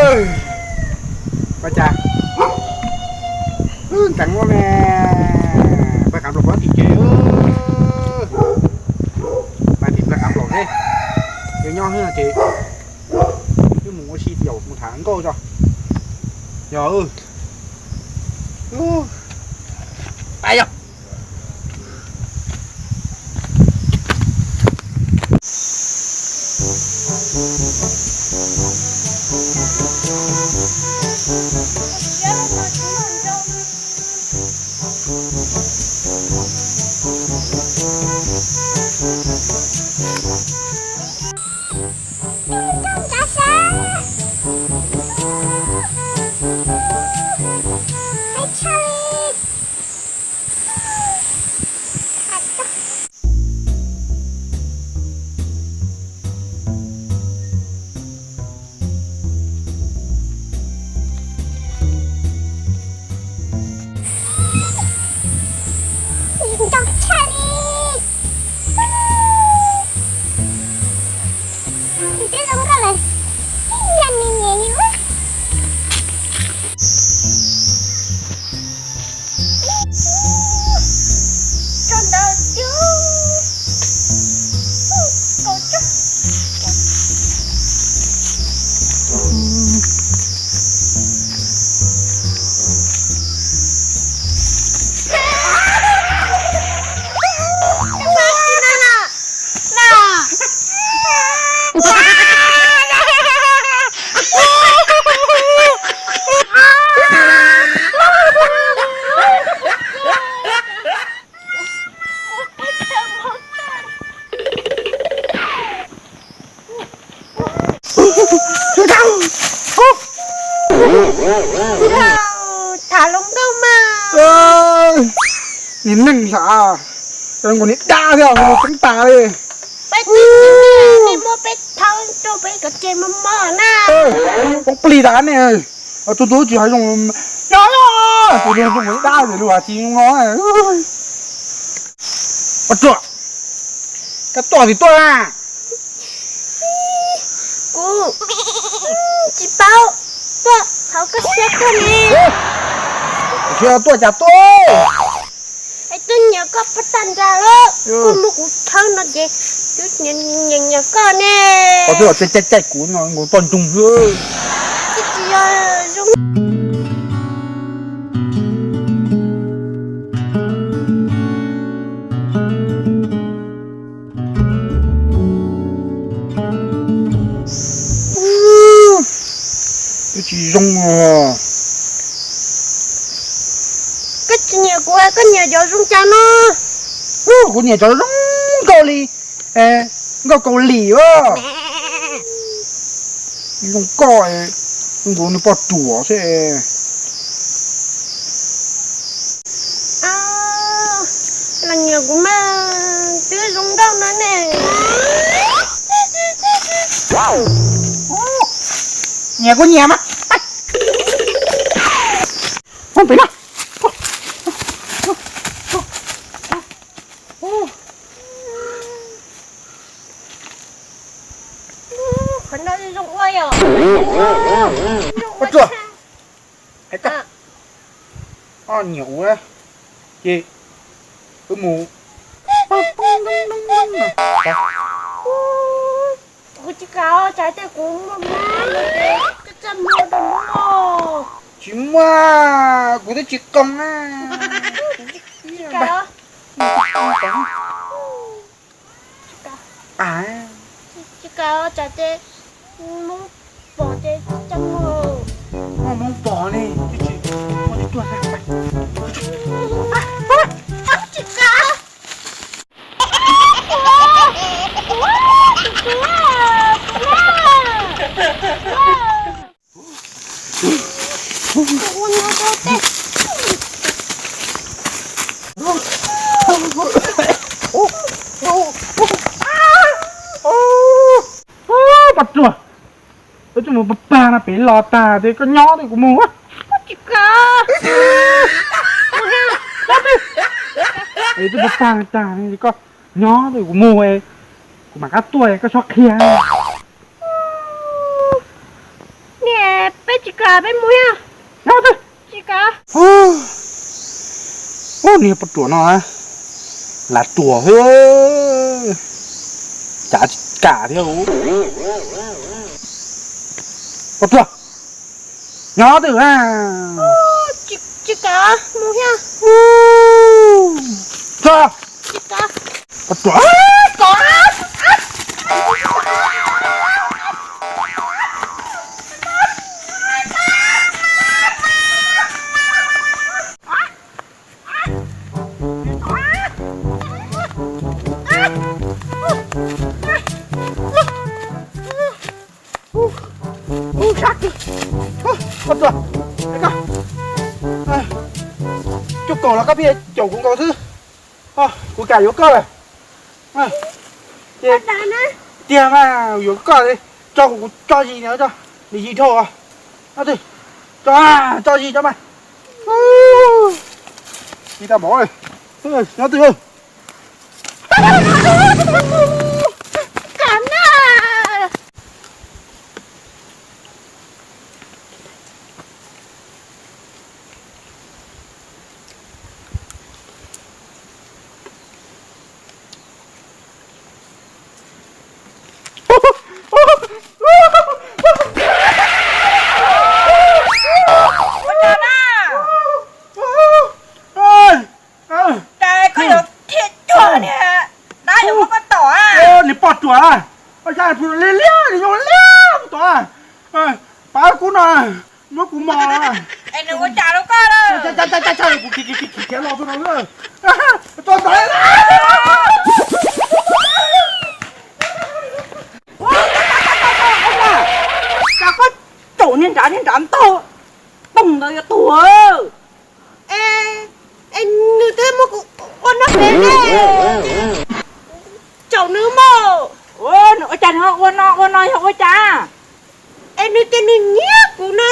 Ua cas ntev lawm ne, pab qav nplos pov tim kev, pab tim pab qav nplos thiab, yog nyob xwb no ces wb mus ua si yaum mus tham nkauj tso. Yog, pab yog. Nrog tshaj li. Twb zoo nkauj lawm, ib nyuag nyiam nyiam li ua. Rau ntawd cub, kaum cuaj. Tham hluas nkauj mas. Niag neeg xav, nkaus niag dab thiab nkaus tseeb tas li. Peb twb tsis muaj, peb thawb rau peb cov tsev mos mos na. Poob plig tas ne. Tus tus tsis hais zoo, nyob tus zoo zoo dab ces lus hais tsis zoo no. Ua tsuag, koj tuaj tsis tuaj na? Kuv tsis paub, tuaj qhov koj siab tuaj ne. Kuv siab tuaj cas tuaj. Es twb nyiam koj pab tag nrag lawm, koj muab kuv thawb no ces twb nyiam nyiam koj ne. Koj twb los caij caij kuv no nkaus toj ntsoog xwb. Twb tsis yog zoo. Twb tsis zoo os. Koj tsis nyiam kuv, koj nyiam cov zoo cas no? Kuv nyiam cov zoo nkauj li, nkauj Kaus Lim os. Zoo koj, zoo nkaus nws poj ruam xwb. Los nyiam kuv mas twb zoo nkauj no ne. Nyiam kuv nyiam mas. Peb no. Qhov no zoo ua yom. Ua tsuag. Hais koj, o nyiam ua ces wb mus. Kuv tsis kam, tsam tej kuv muaj hmoov ces txaj muag rau hmoov. Tsis muaj, kuv twb tsis qoos na. Tsis kam. Tsis kam, tsam ces hmoov pom ces txaj muag. Muaj hmoov pom ne, tsis, muaj tsis tuaj. Tsis kam. Poj ruam, wb twb mus pag pag no pem los tag ces koj nyob thiab kuv mus. Tsis kam. Twb pag pag tag koj nyob thiab kuv mus, kuv mam qab tuaj koj txhob qhia. Niam Kam peb mus thiab. Nyob twg? Tsis kam. Ub, niag poj ruam no na, lam ruam thiab, cav tsis kam thiab. Poj ruam, nyob twg a? Tsis kam mus thiab. Tso. Tsis kam. Poj ruam. Ub, sab kawg. Ub, koj tuaj, koj, cuaj kaum los koj pheej caum kuv nkaus xwb. Kuv kam yuav koj lawm. Ces tiag mas yuav koj, tso kuv, kuv tso zis no, tso zis dhau. Tso, tso zis tso mas. Tsis tau mov, nyob twg? Cas koj yuav dhia cuag niag dab yuav muab koj tom a? Niag poj ruam, ua cas lia liab, nws zoo liab tom, pab kuv no, muab kuv mos. Es nws ua cas rau koj lawm? Kuv khiav los txog no, tso ntawd. Cas koj caum niag nrad, niag nrad ntaug toog ntawd yuav tuag. Es nws twb muab kuv ua no pem ne, caum nws mas. Ua cas nws ua no ua no yog ua cas? Es nws ces nws nyiag kuv ne,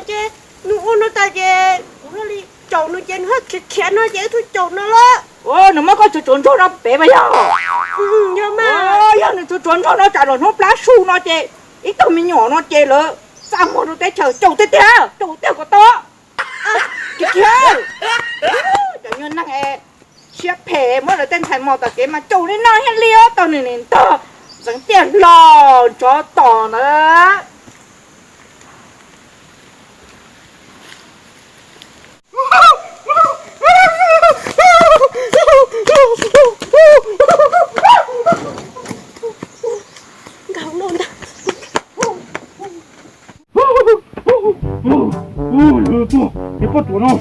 ces nws ua no tas ces kuv thiaj li caum nws ces nws ho khiav khiav no ces wb thiaj caum no lawm. Nws muab koj tsuav tsuav ntsuag no pem mas yog? Yog mas. Yog nws tsuav tsuav ntsuag no tsam los hnub plab su no ces ib tug me nyuam no ces lawv txaj muag rau teb chaws, caum tiag tiag, caum tiag kom tau. Cov nyuag neeg siab phem muab lawv tej ntxhais mos tom kev mas caum li no thiaj li tau nws nim ntog ntxeev tiaj los nrov tos ntawd. Niag poj ruam no.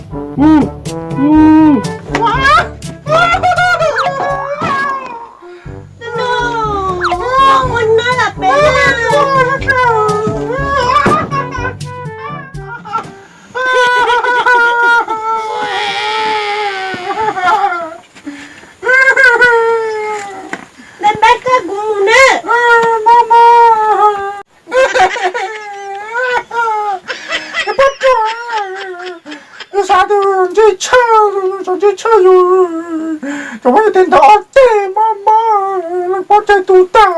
Npaj koj kuv mus na. Poj ruam, xav tus ntsej tshaj, tus ntsej tshaj yus, tsoom phooj ywg tej ntawd ob teg mob mob, leej pov tseg tu tag.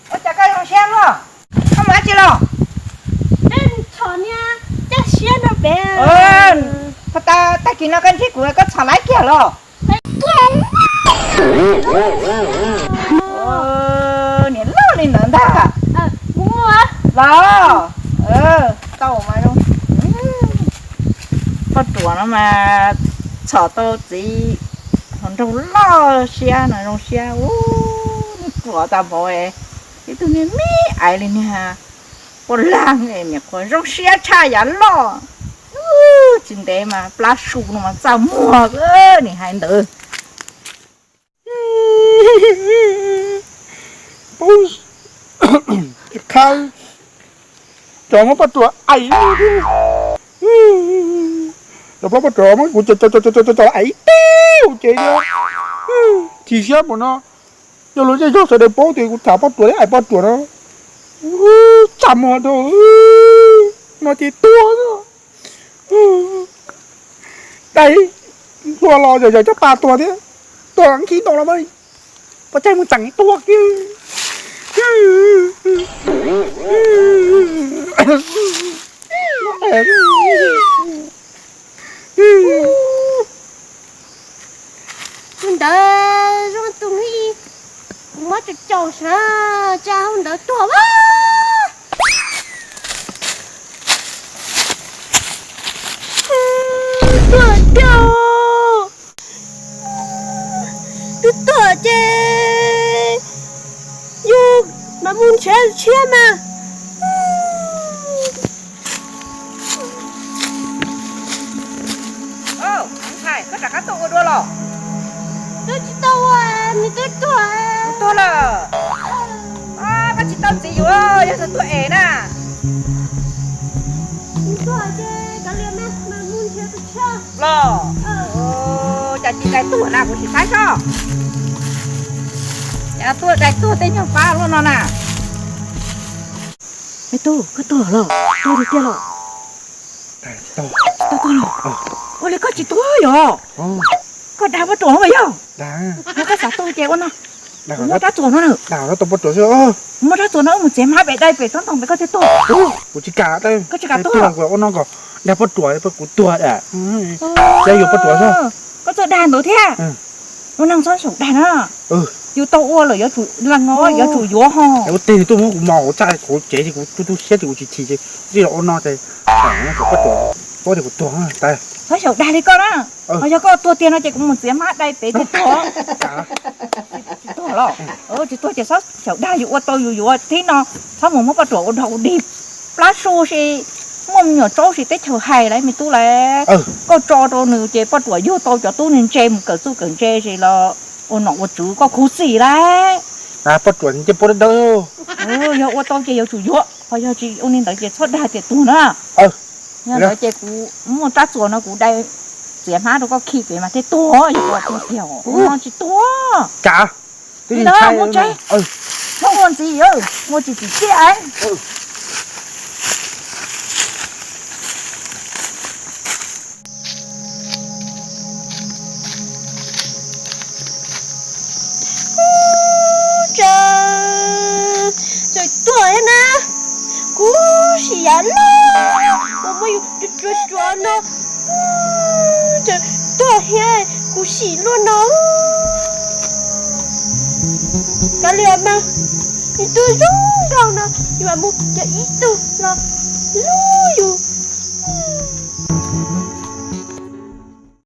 Ua cas koj zoo siab luaj? Koj mus dab tsi los? Txhom niag caj siab no pem. Tag kis no koj ntsib kuv koj txhom laib kiag los? Niam loj li ntawd ntag. Los, tau mas zoo. Poj ruam no mas txhom tau txiv hluas nraug loj siab no zoo siab. Ruam tas npaum, ib tug niag me aiv li niag poj laag, niam qhuav zoo siab tshaj yav loj. Tsis ntev mas plab su no mas txaj muag, nim hais ntawd. Qha, cov muab poj ruam aim, cov plaub poj ruam muab kuv cov aim ib teg ua ces chim siab npaum no. Coj lus zej zog sawv daws paub tias kuv tham poj ruam thiab ais poj ruam no. Tsam muag rau no ces tuag. Dai hlua los yog yog cov pa tuag thiab, tuag nkhib no los mas pov tseg mus tseem tuag kiag. Tus ntawd zoo tus nqi, kuv muab caum caum sav, tsam hauv ntawd tuag a. Tuag tiag. Twb tuag ces yus mam mus nrhiav tshiab mas. Ntxhais, koj rov qab tuaj ua dua los? Twb tsis tau ua, nws twb tuag. Tuag lawm. Koj tsis tau ntxiv yus, yog tus tuag es na. Nws tuag ces kav liam mas, mas mus nrhiav tus tshiab los. Cas tsis dai tuag na, kuv sim saib seb. Cas tuag dai tuag tej nyuag pab luaj no na. Me tub, koj tuag los? Tuag tiag tiag los? Tsis tau tuag los? Ua li koj tsis tuag yog? Koj dag poj ruam los yog? Yog koj xav tuag ces ua no, kuv muab rab txuas no na. Muab rab txuas no wb mus txiav hmab pem dai pem tsob ntoo pem koj thiaj tuag. Kuv tsis kam, koj tsis kam tuag, ua no kom dag poj ruam kuv tuag. Txawj yuav poj ruam, koj txawj dag ntawd thiab. Ua neeg txhob xyaum dag na. Yus tau ua lawm yuav tsum lees os, yuav tsum yuav ho. Ua teg tuaj muab kuv mos kuv txaj kuv cev ces kuv tu tu siab ces kuv chim chim ces tij los ua no ces poj ruam paub tias kuv tuag. Txhob xyaum dag li koj na. Ho yog koj tuag tiag no ces kuv mus txiav hmab dai pem thiaj tuag. Tsis tuag los? Tsis tuag ces txhob xyaum dag, yus ua tau yus yuav thiab no. Txhob mus muab poj ruam ua dog ua dig. Plab su si, muaj me nyuam tsaub si teb chaws hais lawm me tub lawm. Koj tso rau nws ces poj ruam yug tau cov tub nws ntse mus kawm txuj kawm ntse si los ua nom ua tswv koj khuv xim lawm. Poj ruam nce puab dawb dawb. Yog ua tau ces yuav tsum yuav, ho yog tsis ua li ntawd ces txhob dag tias tuag na. Yog ntawd ces kuv muaj rab txuas no kuv dai txiav hmab rau koj khi pem mas thiaj tuag, yog ua tuag tiag no tsis tuag. Kav, ntawd muaj tseeb, muaj ua ntxiv, muaj tsis tsim txiaj. Tseem tuag thiab na, kuv sim yav loj uas muab yus tsuav tsuav no, tseem tuag thiab kuv sim luaj no. Kav liam mas, yus twb zoo nkauj no, yus mam mus cov ib tug los hlub yus.